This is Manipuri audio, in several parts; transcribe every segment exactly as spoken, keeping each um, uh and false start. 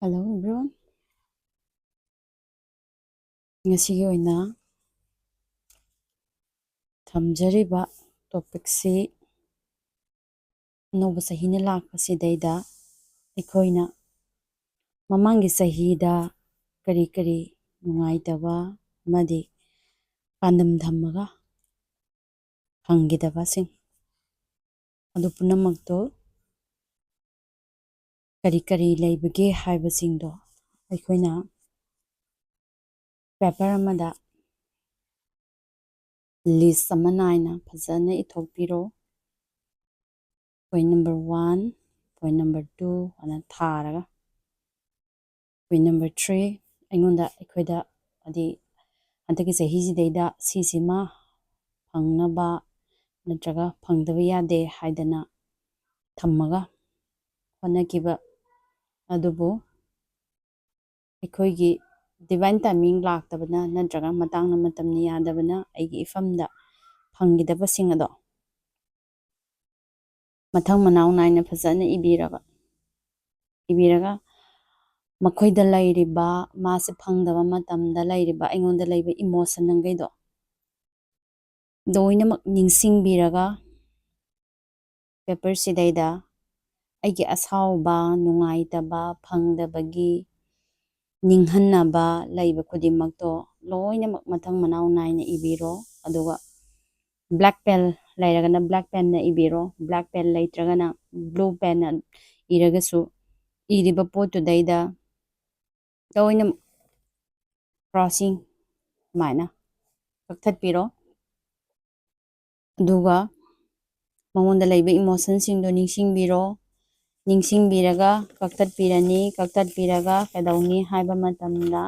Hello everyone. ꯉꯁꯤꯒꯤ ꯑꯣꯏꯅ ꯊꯝꯖꯔꯤꯕ ꯇꯣꯄꯤꯛꯁꯤ ꯑꯅꯧꯕ ꯆꯍꯤꯅ ꯂꯥꯛꯄꯁꯤꯗꯩꯗ ꯑꯩꯈꯣꯏꯅ ꯃꯃꯥꯡꯒꯤ ꯆꯍꯤꯗ ꯀꯔꯤ ꯀꯔꯤ ꯅꯨꯡꯉꯥꯏꯇꯕ ꯑꯃꯗꯤ ꯄꯥꯟꯗꯝ ꯊꯝꯃꯒ ꯐꯪꯈꯤꯗꯕꯁꯤꯡ ꯑꯗꯨ ꯄꯨꯝꯅꯃꯛꯇꯨ ꯀꯔꯤ ꯀꯔꯤ ꯂꯩꯕꯒꯦ ꯍꯥꯏꯕꯁꯤꯡꯗꯣ ꯑꯩꯈꯣꯏꯅ ꯄꯦꯄꯔ ꯑꯃꯗ ꯂꯤꯁ ꯑꯃ ꯅꯥꯏꯅ ꯐꯖꯅ ꯏꯊꯣꯛꯄꯤꯔꯣ꯫ Point number one, point number two ꯑꯅ ꯊꯥꯔꯒ, point number three ꯑꯩꯉꯣꯟꯗ, ꯑꯩꯈꯣꯏꯗ, ꯍꯥꯏꯗꯤ ꯍꯟꯗꯛꯀꯤ ꯆꯍꯤꯁꯤꯗꯩꯗ ꯁꯤꯁꯤꯃ ꯐꯪꯅꯕ ꯅꯠꯇ꯭ꯔꯒ ꯐꯪꯗꯕ ꯌꯥꯗꯦ ꯍꯥꯏꯗꯅ ꯊꯝꯃꯒ ꯍꯣꯠꯅꯈꯤꯕ ꯑꯗꯨꯕꯨ ꯑꯩꯈꯣꯏꯒꯤ divine timing ꯂꯥꯛꯇꯕꯅ ꯅꯠꯇ꯭ꯔꯒ ꯃꯇꯥꯡꯅ ꯃꯇꯝꯅ ꯌꯥꯗꯕꯅ ꯑꯩꯒꯤ ꯏꯐꯝꯗ ꯐꯪꯈꯤꯗꯕꯁꯤꯡ ꯑꯗꯣ ꯃꯊꯪ ꯃꯅꯥꯎ ꯅꯥꯏꯅ ꯐꯖꯅ ꯏꯕꯤꯔꯕ, ꯏꯕꯤꯔꯒ ꯃꯈꯣꯏꯗ ꯂꯩꯔꯤꯕ, ꯃꯥꯁꯦ ꯐꯪꯗꯕ ꯃꯇꯝꯗ ꯂꯩꯔꯤꯕ ꯑꯩꯉꯣꯟꯗ ꯂꯩꯕ emotion ꯈꯩꯗꯣ ꯂꯣꯏꯅꯃꯛ ꯅꯤꯡꯁꯤꯡꯕꯤꯔꯒ ꯄꯦꯄꯔꯁꯤꯗꯩꯗ ꯑꯩꯒꯤ ꯑꯁꯥꯎꯕ, ꯅꯨꯡꯉꯥꯏꯇꯕ, ꯐꯪꯗꯕꯒꯤ ꯅꯤꯡꯍꯟꯅꯕ ꯂꯩꯕ ꯈꯨꯗꯤꯡꯃꯛꯇꯣ ꯂꯣꯏꯅꯃꯛ ꯃꯊꯪ ꯃꯅꯥꯎ ꯅꯥꯏꯅ ꯏꯕꯤꯔꯣ꯫ ꯑꯗꯨꯒ black pen ꯂꯩꯔꯒꯅ black penꯅ ꯏꯕꯤꯔꯣ, black pen ꯂꯩꯇ꯭ꯔꯒꯅ blue penꯅ ꯏꯔꯒꯁꯨ ꯏꯔꯤꯕ ꯄꯣꯠꯇꯨꯗꯩꯗ ꯂꯣꯏꯅ crossing ꯁꯨꯃꯥꯏꯅ ꯀꯛꯊꯠꯄꯤꯔꯣ꯫ ꯑꯗꯨꯒ ꯃꯉꯣꯟꯗ ꯂꯩꯕ emotionꯁꯤꯡꯗꯣ ꯅꯤꯡꯁꯤꯡꯕꯤꯔꯣ꯫ ꯅꯤꯡꯁꯤꯡꯕꯤꯔꯒ ꯀꯛꯊꯠꯄꯤꯔꯅꯤ꯫ ꯀꯛꯊꯠꯄꯤꯔꯒ ꯀꯩꯗꯧꯅꯤ ꯍꯥꯏꯕ ꯃꯇꯝꯗ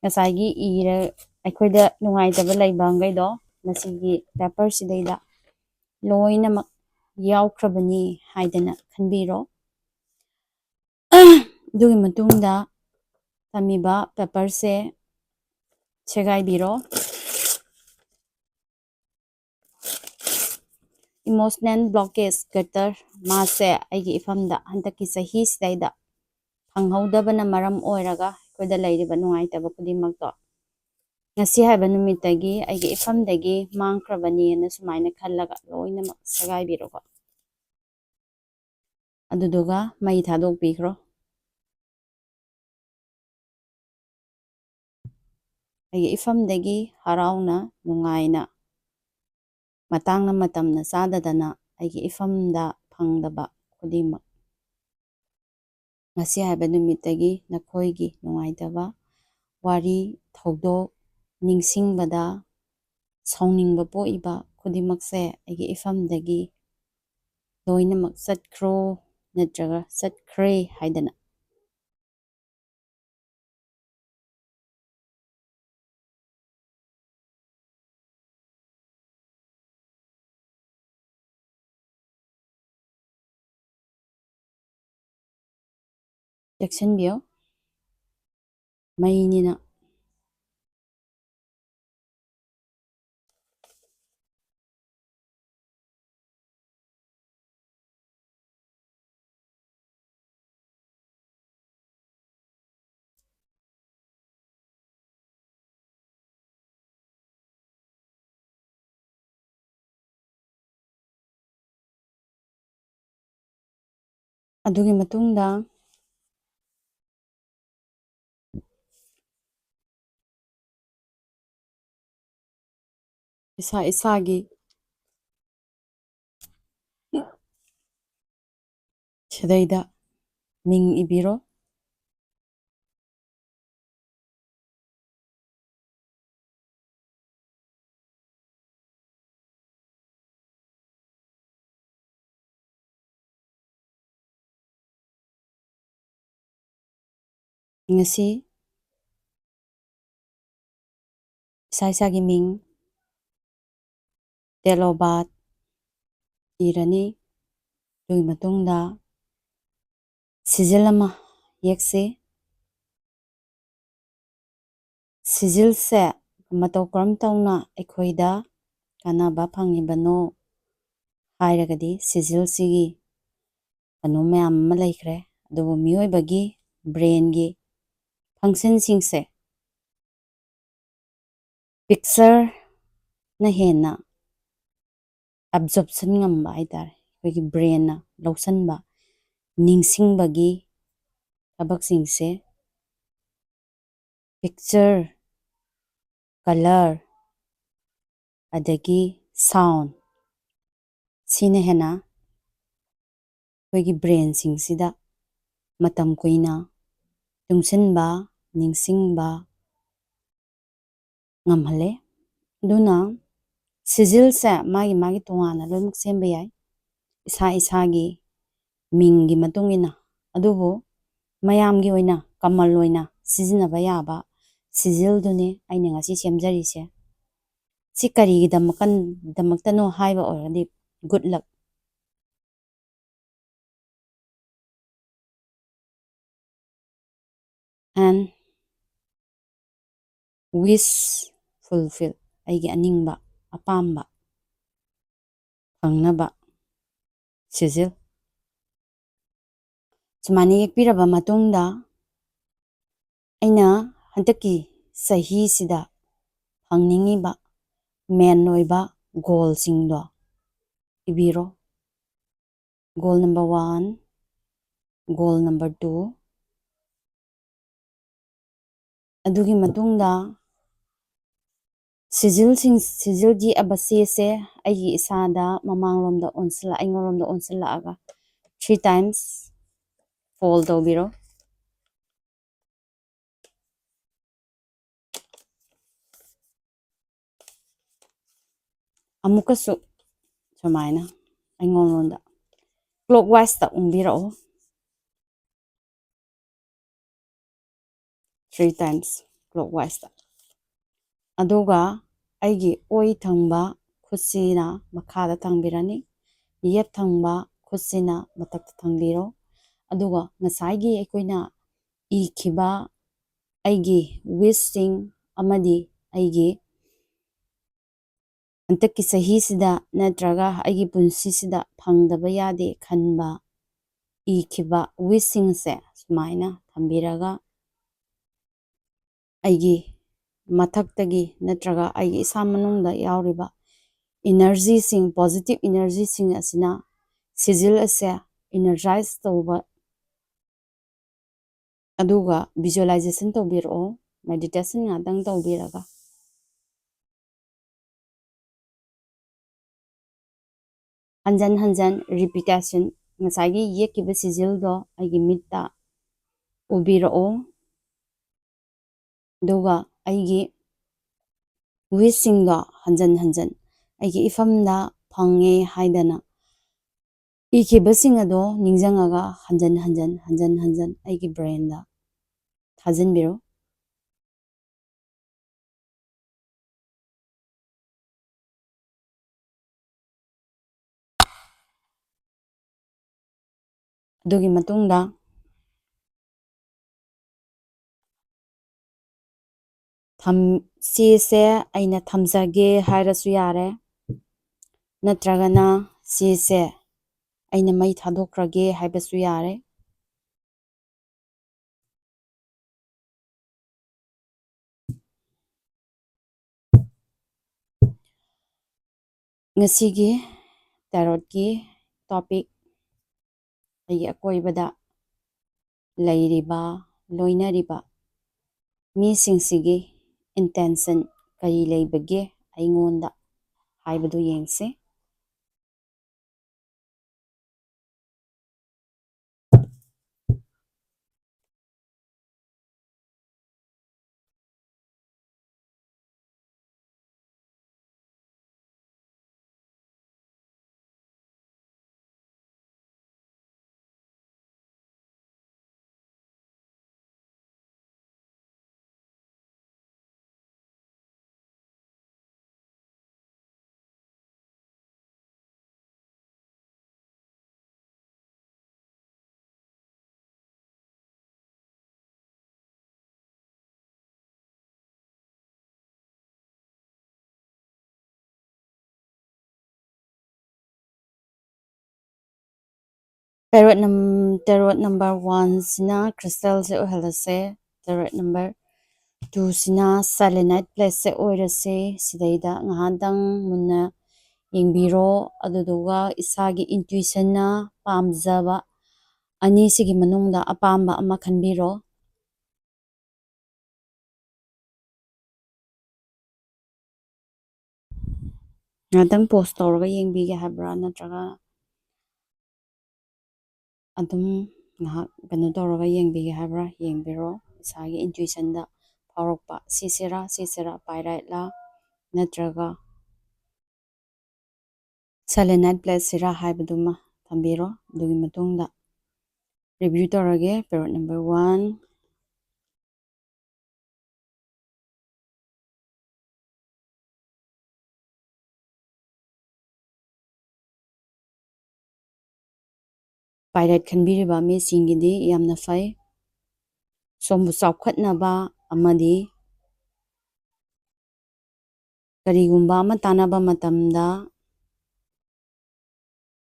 ꯉꯁꯥꯏꯒꯤ ꯏꯔ-, ꯑꯩꯈꯣꯏꯗ ꯅꯨꯡꯉꯥꯏꯇꯕ ꯂꯩꯕꯈꯩꯗꯣ ꯃꯁꯤꯒꯤ ꯄꯦꯄꯔꯁꯤꯗꯩꯗ ꯂꯣꯏꯅꯃꯛ ꯌꯥꯎꯈ꯭ꯔꯕꯅꯤ ꯍꯥꯏꯗꯅ ꯈꯟꯕꯤꯔꯣ꯫ ꯑꯗꯨꯒꯤ ꯃꯇꯨꯡꯗ ꯊꯝꯃꯤꯕ ꯄꯦꯄꯔꯁꯦ ꯁꯦꯒꯥꯏꯕꯤꯔꯣ꯫ Emotional blockage ꯀꯇꯔ ꯃꯥꯁꯦ ꯑꯩꯒꯤ ꯏꯐꯝꯗ ꯍꯟꯗꯛꯀꯤ ꯆꯍꯤꯁꯤꯗꯩꯗ ꯐꯪꯍꯧꯗꯕꯅ ꯃꯔꯝ ꯑꯣꯏꯔꯒ ꯑꯩꯈꯣꯏꯗ ꯂꯩꯔꯤꯕ ꯅꯨꯡꯉꯥꯏꯇꯕ ꯈꯨꯗꯤꯡꯃꯛꯇꯣ ꯉꯁꯤ ꯍꯥꯏꯕ ꯅꯨꯃꯤꯠꯇꯒꯤ ꯑꯩꯒꯤ ꯏꯐꯝꯗꯒꯤ ꯃꯥꯡꯈ꯭ꯔꯕꯅꯦꯅ ꯁꯨꯃꯥꯏꯅ ꯈꯜꯂꯒ ꯂꯣꯏꯅꯃꯛ ꯁꯦꯒꯥꯏꯕꯤꯔꯣꯀꯣ꯫ ꯑꯗꯨꯗꯨꯒ ꯃꯩ ꯊꯥꯗꯣꯛꯄꯤꯈ꯭ꯔꯣ꯫ ꯑꯩꯒꯤ ꯏꯐꯝꯗꯒꯤ ꯍꯔꯥꯎꯅ ꯅꯨꯡꯉꯥꯏꯅ ꯃꯇꯥꯡꯅ ꯃꯇꯝꯅ ꯆꯥꯗꯗꯅ ꯑꯩꯒꯤ ꯏꯐꯝꯗ ꯐꯪꯗꯕ ꯈꯨꯗꯤꯡꯃꯛ ꯉꯁꯤ ꯍꯥꯏꯕ ꯅꯨꯃꯤꯠꯇꯒꯤ ꯅꯈꯣꯏꯒꯤ ꯅꯨꯡꯉꯥꯏꯇꯕ ꯋꯥꯔꯤ, ꯊꯧꯗꯣꯛ, ꯅꯤꯡꯁꯤꯡꯕꯗ ꯁꯥꯎꯅꯤꯡꯕ ꯄꯣꯛꯏꯕ ꯈꯨꯗꯤꯡꯃꯛꯁꯦ ꯑꯩꯒꯤ ꯏꯐꯝꯗꯒꯤ ꯂꯣꯏꯅꯃꯛ ꯆꯠꯈ꯭ꯔꯣ ꯅꯠꯇ꯭ꯔꯒ ꯆꯠꯈ꯭ꯔꯦ ꯍꯥꯏꯗꯅ꯫ ꯆꯦꯛꯁꯤꯟꯕꯤꯌꯨ, ꯃꯩꯅꯤꯅ꯫ ꯑꯗꯨꯒꯤ ꯃꯇꯨꯡꯗ ꯏꯁꯥ ꯏꯁꯥꯒꯤ ꯁꯤꯗꯩꯗ ꯃꯤꯡ ꯏꯕꯤꯔꯣ꯫ ꯉꯁꯤ ꯏꯁꯥ ꯏꯁꯥꯒꯤ ꯃꯤꯡ, date of birth ꯏꯔꯅꯤ꯫ ꯑꯗꯨꯒꯤ ꯃꯇꯨꯡꯗ ꯁꯤꯖꯤꯜ ꯑꯃ ꯌꯦꯛꯁꯤ꯫ ꯁꯤꯖꯤꯜꯁꯦ ꯃꯇꯧ ꯀꯔꯝ ꯇꯧꯅ ꯑꯩꯈꯣꯏꯗ ꯀꯥꯟꯅꯕ ꯐꯪꯉꯤꯕꯅꯣ ꯍꯥꯏꯔꯒꯗꯤ, ꯁꯤꯖꯤꯜꯁꯤꯒꯤ ꯀꯩꯅꯣ ꯃꯌꯥꯝ ꯑꯃ ꯂꯩꯈ꯭ꯔꯦ, ꯑꯗꯨꯕꯨ ꯃꯤꯑꯣꯏꯕꯒꯤ brainꯒꯤ functionꯁꯤꯡꯁꯦ pictureꯅ ꯍꯦꯟꯅ absorption ꯉꯝꯕ ꯍꯥꯏꯇꯥꯔꯦ, ꯑꯩꯈꯣꯏꯒꯤ brainꯅ ꯂꯧꯁꯤꯟꯕ, ꯅꯤꯡꯁꯤꯡꯕꯒꯤ ꯊꯕꯛꯁꯤꯡꯁꯦ picture, colour, ꯑꯗꯒꯤ sound, ꯁꯤꯅ ꯍꯦꯟꯅ ꯑꯩꯈꯣꯏꯒꯤ brainꯁꯤꯡꯁꯤꯗ ꯃꯇꯝ ꯀꯨꯏꯅ ꯇꯨꯡꯁꯤꯟꯕ, ꯅꯤꯡꯁꯤꯡꯕ ꯉꯝꯍꯜꯂꯦ꯫ ꯑꯗꯨꯅ sizzleꯁꯦ ꯃꯥꯒꯤ ꯃꯥꯒꯤ ꯇꯣꯉꯥꯟꯅ ꯂꯣꯏꯅꯃꯛ ꯁꯦꯝꯕ ꯌꯥꯏ, ꯏꯁꯥ ꯏꯁꯥꯒꯤ ꯃꯤꯡꯒꯤ ꯃꯇꯨꯡ ꯏꯟꯅ꯫ ꯑꯗꯨꯕꯨ ꯃꯌꯥꯝꯒꯤ ꯑꯣꯏꯅ, common ꯑꯣꯏꯅ ꯁꯤꯖꯤꯟꯅꯕ ꯌꯥꯕ sizzleꯗꯨꯅꯦ ꯑꯩꯅ ꯉꯁꯤ ꯁꯦꯝꯖꯔꯤꯁꯦ꯫ ꯁꯤ ꯀꯔꯤꯒꯤꯗꯃꯛꯇꯅꯣ ꯍꯥꯏꯕ ꯑꯣꯏꯔꯒꯗꯤ, good luck and wish fulfill, ꯑꯩꯒꯤ ꯑꯅꯤꯡꯕ, ꯑꯄꯥꯝꯕ ꯐꯪꯅꯕ sizzle꯫ ꯁꯨꯃꯥꯏꯅ ꯌꯦꯛꯄꯤꯔꯕ ꯃꯇꯨꯡꯗ, ꯑꯩꯅ ꯍꯟꯗꯛꯀꯤ ꯆꯍꯤꯁꯤꯗ ꯐꯪꯅꯤꯡꯉꯤꯕ main ꯑꯣꯏꯕ goalꯁꯤꯡꯗꯣ ꯏꯕꯤꯔꯣ꯫ Goal number one, goal number two, ꯑꯗꯨꯒꯤ ꯃꯇꯨꯡꯗ sizzleꯁꯤꯡ, sizzleꯒꯤ ꯑꯕꯁꯦꯁꯦ ꯑꯩꯒꯤ ꯏꯁꯥꯗ ꯃꯃꯥꯡꯂꯣꯝꯗ ꯑꯣꯟꯁꯤꯜꯂ-, ꯑꯩꯉꯣꯟꯂꯣꯝꯗ ꯑꯣꯟꯁꯤꯜꯂꯛꯑꯒ three times fold ꯇꯧꯕꯤꯔꯣ꯫ ꯑꯃꯨꯛꯀꯁꯨ ꯁꯨꯃꯥꯏꯅ ꯑꯩꯉꯣꯟꯂꯣꯝꯗ clockwiseꯇ ꯎꯡꯕꯤꯔꯛꯑꯣ, three times clockwiseꯇ꯫ ꯑꯗꯨꯒ ꯑꯩꯒꯤ ꯑꯣꯏ ꯊꯪꯕ ꯈꯨꯠꯁꯤꯅ ꯃꯈꯥꯗ ꯊꯥꯡꯕꯤꯔꯅꯤ, ꯌꯦꯠ ꯊꯪꯕ ꯈꯨꯠꯁꯤꯅ ꯃꯊꯛꯇ ꯊꯥꯡꯕꯤꯔꯣ꯫ ꯑꯗꯨꯒ ꯉꯁꯥꯏꯒꯤ ꯑꯩꯈꯣꯏꯅ ꯏꯈꯤꯕ ꯑꯩꯒꯤ wishꯁꯤꯡ ꯑꯃꯗꯤ ꯑꯩꯒꯤ ꯍꯟꯗꯛꯀꯤ ꯆꯍꯤꯁꯤꯗ ꯅꯠꯇ꯭ꯔꯒ ꯑꯩꯒꯤ ꯄꯨꯟꯁꯤꯁꯤꯗ ꯐꯪꯗꯕ ꯌꯥꯗꯦ ꯈꯟꯕ ꯏꯈꯤꯕ wishꯁꯤꯡꯁꯦ ꯁꯨꯃꯥꯏꯅ ꯊꯝꯕꯤꯔꯒ ꯑꯩꯒꯤ ꯃꯊꯛꯇꯒꯤ ꯅꯠꯇ꯭ꯔꯒ ꯑꯩꯒꯤ ꯏꯁꯥ ꯃꯅꯨꯡꯗ ꯌꯥꯎꯔꯤꯕ ꯏꯅꯔꯖꯤꯁꯤꯡ, ꯄꯣꯖꯤꯇꯤꯚ ꯏꯅꯔꯖꯤꯁꯤꯡ ꯑꯁꯤꯅ ꯁꯤꯖꯤꯜ ꯑꯁꯦ ꯏꯅꯔꯖꯥꯏꯁ ꯇꯧꯕ, ꯑꯗꯨꯒ ꯚꯤꯖꯨꯋꯦꯂꯥꯏꯖꯦꯁꯟ ꯇꯧꯕꯤꯔꯛꯑꯣ, ꯃꯦꯗꯤꯇꯦꯁꯟ ꯉꯥꯛꯇꯪ ꯇꯧꯕꯤꯔꯒ꯫ ꯍꯟꯖꯟ ꯍꯟꯖꯟ ꯔꯤꯄꯤꯇꯦꯁꯟ, ꯉꯁꯥꯏꯒꯤ ꯌꯦꯛꯈꯤꯕ ꯁꯤꯖꯤꯜꯗꯣ ꯑꯩꯒꯤ ꯃꯤꯠꯇ ꯎꯕꯤꯔꯛꯑꯣ꯫ ꯑꯗꯨꯒ ꯑꯩꯒꯤ ꯋꯤꯁꯁꯤꯡꯗꯣ ꯍꯟꯖꯟ ꯍꯟꯖꯟ ꯑꯩꯒꯤ ꯏꯐꯝꯗ ꯐꯪꯉꯦ ꯍꯥꯏꯗꯅ ꯏꯈꯤꯕꯁꯤꯡ ꯑꯗꯣ ꯅꯤꯡꯁꯤꯡꯉꯒ ꯍꯟꯖꯟ ꯍꯟꯖꯟ, ꯍꯟꯖꯟ ꯍꯟꯖꯟ ꯑꯩꯒꯤ ꯕ꯭ꯔꯦꯟꯗ ꯊꯥꯖꯤꯟꯕꯤꯔꯣ꯫ ꯑꯗꯨꯒꯤ ꯃꯇꯨꯡꯗ ꯊꯝ-, ꯁꯤꯁꯦ ꯑꯩꯅ ꯊꯝꯖꯒꯦ ꯍꯥꯏꯔꯁꯨ ꯌꯥꯔꯦ, ꯅꯠꯇ꯭ꯔꯒꯅ ꯁꯤꯁꯦ ꯑꯩꯅ ꯃꯩ ꯊꯥꯗꯣꯛꯈ꯭ꯔꯒꯦ ꯍꯥꯏꯕꯁꯨ ꯌꯥꯔꯦ꯫ ꯉꯁꯤꯒꯤ ꯇꯦꯔꯣꯠꯀꯤ ꯇꯣꯄꯤꯛ, ꯑꯩꯒꯤ ꯑꯀꯣꯏꯕꯗ ꯂꯩꯔꯤꯕ, ꯂꯣꯏꯅꯔꯤꯕ ꯃꯤꯁꯤꯡꯁꯤꯒꯤ ꯏꯟꯇꯦꯟꯁꯟ ꯀꯔꯤ ꯂꯩꯕꯒꯦ ꯑꯩꯉꯣꯟꯗ ꯍꯥꯏꯕꯗꯨ ꯌꯦꯡꯁꯤ꯫ Tarot ꯅꯝ-, tarot number one ꯁꯤꯅ crystal ꯁꯦ ꯑꯣꯏꯍꯜꯂꯁꯦ꯫ Tarot number two ꯁꯤꯅ selenite plate ꯁꯦ ꯑꯣꯏꯔꯁꯦ꯫ ꯁꯤꯗꯩꯗ ꯉꯥꯏꯍꯥꯛꯇꯪ ꯃꯨꯟꯅ ꯌꯦꯡꯕꯤꯔꯣ꯫ ꯑꯗꯨꯗꯨꯒ ꯏꯁꯥꯒꯤ intuition ꯅ ꯄꯥꯝꯖꯕ ꯑꯅꯤꯁꯤꯒꯤ ꯃꯅꯨꯡꯗ ꯑꯄꯥꯝꯕ ꯑꯃ ꯈꯟꯕꯤꯔꯣ꯫ ꯉꯥꯛꯇꯪ pause ꯇꯧꯔꯒ ꯌꯦꯡꯕꯤꯒꯦ ꯍꯥꯏꯕ꯭ꯔꯥ, ꯅꯠꯇ꯭ꯔꯒ ꯑꯗꯨꯝ ꯉꯥꯏꯍꯥꯛ ꯀꯩꯅꯣ ꯇꯧꯔꯒ ꯌꯦꯡꯕꯤꯒꯦ ꯍꯥꯏꯕ꯭ꯔꯥ? ꯌꯦꯡꯕꯤꯔꯣ꯫ ꯏꯁꯥꯒꯤ intuition ꯗ ꯐꯥꯎꯔꯛꯄ, ꯁꯤꯁꯤꯔꯥ, ꯁꯤꯁꯤꯔꯥ, pyrite ꯂꯥ, ꯅꯠꯇ꯭ꯔꯒ selenite plate ꯁꯤꯔꯥ ꯍꯥꯏꯕꯗꯨꯃ ꯊꯝꯕꯤꯔꯣ꯫ ꯑꯗꯨꯒꯤ ꯃꯇꯨꯡꯗ review ꯇꯧꯔꯒꯦ꯫ Tarot number one, pyrite ꯈꯟꯕꯤꯔꯤꯕ ꯃꯤꯁꯤꯡꯒꯤꯗꯤ ꯌꯥꯝꯅ ꯐꯩ꯫ ꯁꯣꯝꯕꯨ ꯆꯥꯎꯈꯠꯅꯕ ꯑꯃꯗꯤ ꯀꯔꯤꯒꯨꯝꯕ ꯑꯃ ꯇꯥꯟꯅꯕ ꯃꯇꯝꯗ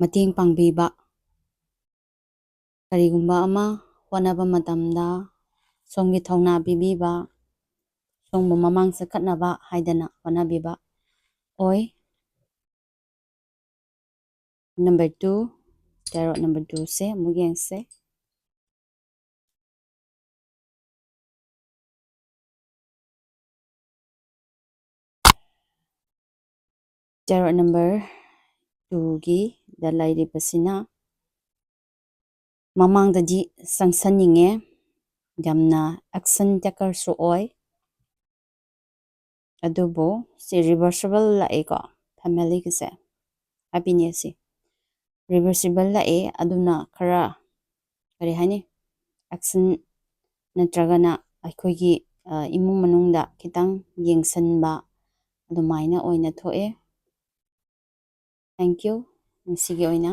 ꯃꯇꯦꯡ ꯄꯥꯡꯕꯤꯕ, ꯀꯔꯤꯒꯨꯝꯕ ꯑꯃ ꯍꯣꯠꯅꯕ ꯃꯇꯝꯗ ꯁꯣꯝꯒꯤ ꯊꯧꯅꯥ ꯄꯤꯕꯤꯕ, ꯁꯣꯝꯕꯨ ꯃꯃꯥꯡ ꯆꯈꯠꯅꯕ ꯍꯥꯏꯗꯅ ꯍꯣꯠꯅꯕꯤꯕ ꯑꯣꯏ꯫ Number two, tarot number two ꯁꯦ ꯑꯃꯨꯛ ꯌꯦꯡꯁꯦ꯫ Tarot number two ꯒꯤꯗ ꯂꯩꯔꯤꯕꯁꯤꯅ ꯃꯃꯥꯡꯗꯗꯤ ꯆꯪꯁꯟꯅꯤꯡꯉꯦ, ꯌꯥꯝꯅ action taker ꯁꯨ ꯑꯣꯏ, ꯑꯗꯨꯕꯨ ꯁꯤ reversible ꯂꯥꯛꯑꯦꯀꯣ, family ꯒꯤꯁꯦ, happiness ꯁꯤ reversible ꯂꯥꯛꯑꯦ꯫ ꯑꯗꯨꯅ ꯈꯔ, ꯀꯔꯤ ꯍꯥꯏꯅꯤ, action ꯅꯠꯇ꯭ꯔꯒꯅ ꯑꯩꯈꯣꯏꯒꯤ, ꯑ, ꯏꯃꯨꯡ ꯃꯅꯨꯡꯗ ꯈꯤꯇꯪ ꯌꯦꯡꯁꯤꯟꯕ ꯑꯗꯨꯃꯥꯏꯅ ꯑꯣꯏꯅ ꯊꯣꯛꯑꯦ꯫ Thank you꯫ ꯉꯁꯤꯒꯤ ꯑꯣꯏꯅ